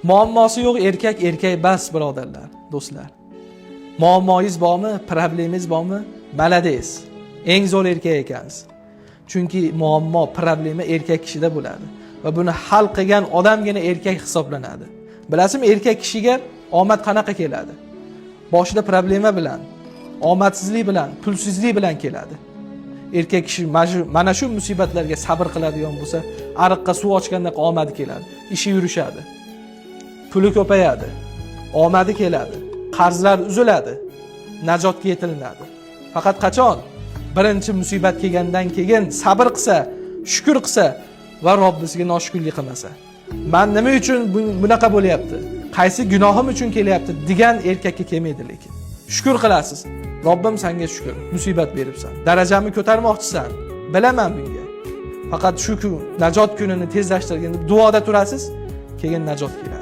Muammosi yo'q erkak erkak bas, birodarlar, do'stlar. Muammoyingiz bormi, problemingiz bormi? Молодец. Eng zo'r erkak ekansiz. Chunki muammo, problema erkak kishida bo'ladi va buni hal qilgan odamgina erkak hisoblanadi. Bilasizmi, erkak kishiga omad qanaqa keladi? Boshida problema bilan, omadsizlik bilan, pulsizlik bilan keladi. Erkak kishi mana shu musibatlarga sabr qiladigan bo'lsa, ariqqa suv ochgandaqa omadi keladi, ishi yurishadi, puli ko'payadi, omadi keladi, qarzlar uziladi, najotga yetilinadi. Faqat qachon? Birinchi musibat kelgandan keyin sabr qilsa, shukur qilsa va Robbisiga noshukurlik qilmasa. Man nima uchun bunaqa bo'lyapti? Qaysi gunohim uchun kelyapti degan erkakka kelmaydi lekin. Shukur qilasiz. Robbim, senga shukur, musibat beribsan. Darajamni ko'tarmoqchisan. Bilaman bunga. Faqat shu kun, najot kunini tezlashtirgin deb duoda turasiz, keyin najot keladi.